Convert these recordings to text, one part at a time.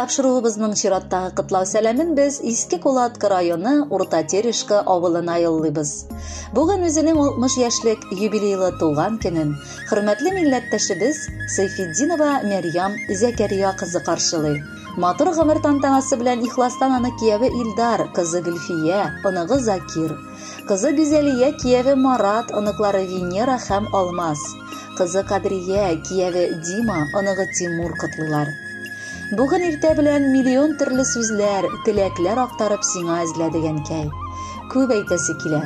Тапшыруыбызның чираттагы котлау сәламен без Иске Кулатка районы Урта Терешка авылына юллыйбыз. Бүген үзенең 60 яшьлек юбилейлы туган көнен хөрмәтле милләттәшебез Сейфетдинова Мәрьям Зәкәрия кызы каршылый. Матур гомер тантанасы белән ихластан аны кияве Илдар, кызы Гөлфия, оныгы Закир, кызы Гүзәлия, кияве Марат, оныклары Венера һәм Алмаз, кызы Кадрия, кияве Дима, оныгы Тимур котлыйлар. Бүген иртә белән миллион төрле сүзләр, теләкләр актарып сиңа эзләдек, әнкәй. Күп әйтәсе килә.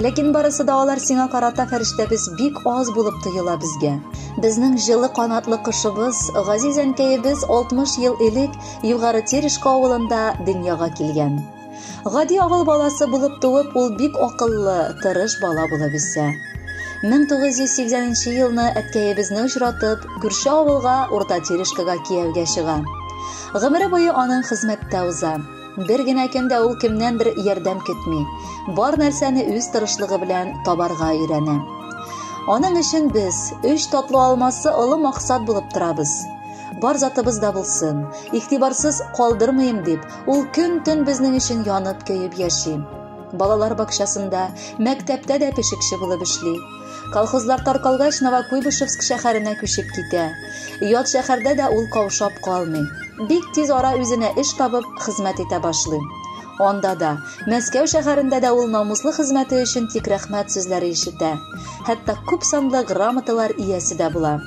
Ләкин барысы да алар сиңа карата фәрештәбез бик аз булып тоела безгә. Безнең җылы канатлы кошыбыз, газиз әнкәебез 60 ел элек Югары Терешка авылында дөньяга килгән. Гади авыл баласы булып туып, ул бик акыллы, тырыш бала булып үсә. 1980 елны әткәебезне очратып, күрше авылга Урта Терешкага кияүгә чыга. Гомере буе аның хезмәттә уза. Бер генә көн дә ул кемнәндер ярдәм көтми. Бар нәрсәне үз тырышлыгы белән табарга өйрәнә. Аның өчен без, өч татлы алмасы олы максат булып торабыз. Бар затыбыз да булсын, игътибарсыз калдырмыйм дип, ул көн-төн безнең өчен янып-көеп яши. Балалар бакчасында, мәктәптә дә пешекче булып эшли. Колхозлар таркалгач, Новокуйбышевск шәһәренә күчеп китә. Ят шәһәрдә дә ул каушап калмый. Бик тиз ара үзенә эш табып, хезмәт итә башлый. Анда да, Мәскәү шәһәрендә дә ул намуслы хезмәте өчен тик рәхмәт сүзләре ишетә. Хәтта күп санлы грамоталар иясе дә була.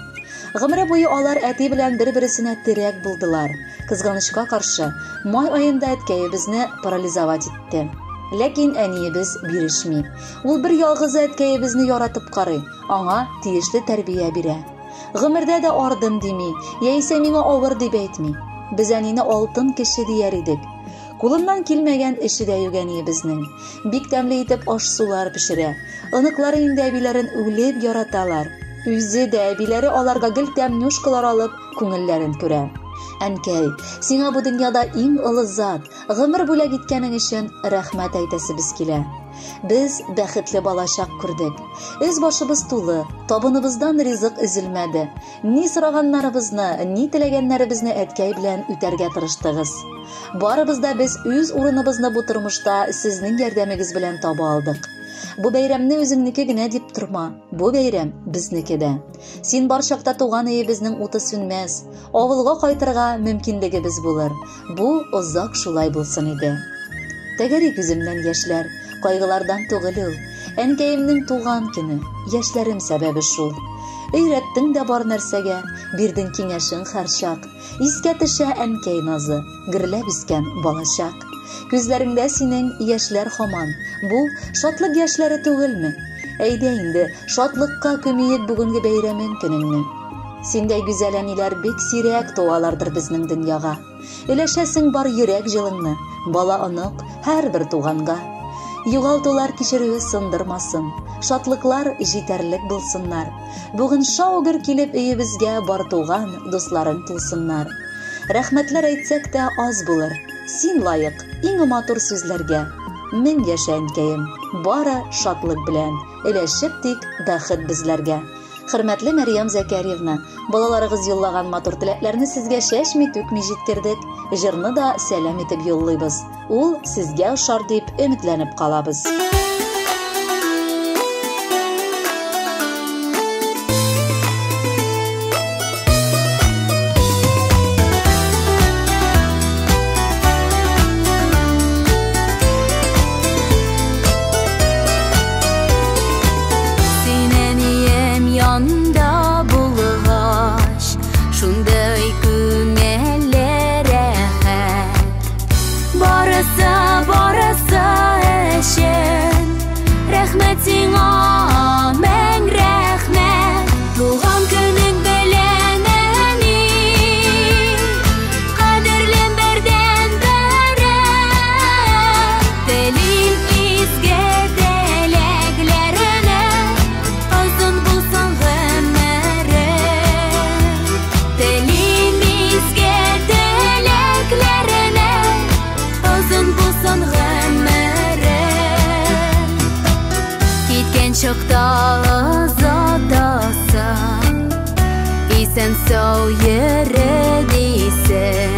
Гомере буе алар әти белән бер-бересенә терәк булдылар. Кызганычка каршы, май аенда әткәебезне парализовать итте. Ләкин әниебез бирешми. Ул бер ялгызы әткәебезне яратып карый, аңа тиешле тәрбия бирә. Гомердә дә ардым дими, яисә миңа авыр дип әйтми. Без әнине алтын кеше дияр идек. Кулыннан килмәгән эше дә юк әниебезнең. Бик тәмле итеп аш-сулар пешерә. Оныклары инде әбиләрен үлеп яраталар. Үзе дә әбиләре аларга гел тәмнюшкалар алып, күңелләрен күрә. Әнкәй, сиңа бу дөньяда иң олы зат, гомер бүләк иткәнең өчен рәхмәт әйтәсебез килә. Без бәхетле балачак күрдек. Өз башыбыз тулы, табыныбыздан ризык өзелмәде. Ни сораганнарыбызны, ни теләгәннәребезне әткәй белән үтәргә тырыштыгыз. Барыбыз да без үз урыныбызны бу тормышта сезнең ярдәмегез белән таба алдык. Бу бәйрәмне үзеңнеке генә дип торма. Бу бәйрәм безнеке дә. Син бар чакта туган өебезнең уты сүнмәс. Авылга кайтырга мөмкинлегебез булыр. Бу озак шулай булсын иде. Тәгәри күземнән яшьләр, кайгылардан түгел ул. Әнкәемнең туган көне, яшьләрем сәбәбе шул. Өйрәттең дә бар нәрсәгә, бирдең киңәшең һәрчак. Искә төшә әнкәй назы, гөрләп үскән балачак. Күзләреңдә синең яшьләр һаман. Бу шатлык яшьләре түгелме? Әйдә инде, шатлыкка күмиек бүгенге бәйрәмең көнеңне. Синдәй гүзәл әниләр бик сирәк туалардыр безнең дөньяга. Өләшәсең бар йөрәк җылыңны, бала онык, һәрбер туганга. Югалтулар кичерүе сындырмасын, шатлыклар җитәрлек булсыннар. Бүген шау-гөр килеп өебезгә бар туган, дусларың тулсыннар. Рәхмәтләр әйтсәк тә аз булыр. Син лаек иң матур сүзләргә. Мең яшә, әнкәем, бары шатлык белән, өләшеп тик бәхет безләргә. Хөрмәтле Мәрьям Зәкәрьевна, балаларыгыз юллаган матур теләкләрне сезгә чәчми-түкми җиткердек. Җырны да сәлам итеп юллыйбыз. Ул сезгә ошар дип өметләнеп калабыз. Син әнием янында булгач, шундый күңелле рәхәт. Барысы, барысы өчен рәхмәт сиңа, мең рәхмәт. Туган көнең белән, әни, кадерлем бердән-берем. Телим изге теләкләреңә, озын булсын гомерең. Телим изге теләкләреңә, озын булсын гомерең. Киткән чакта озатасың, исән сау йөре дисең.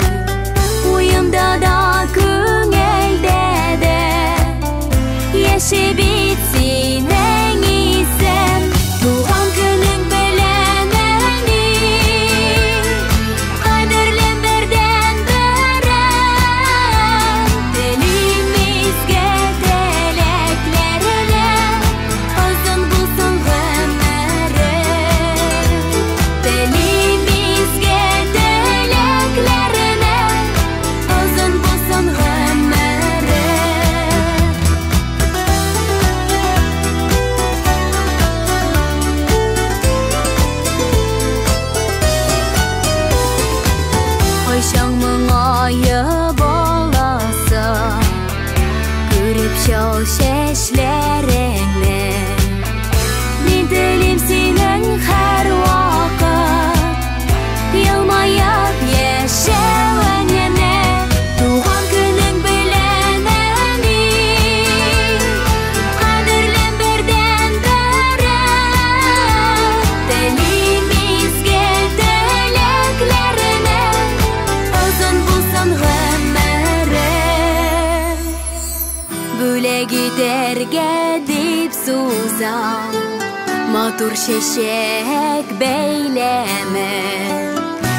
Сезгә дип сузам матур чәчәк бәйләме.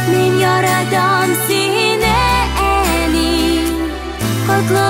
Мин яратам сине, әни, котлы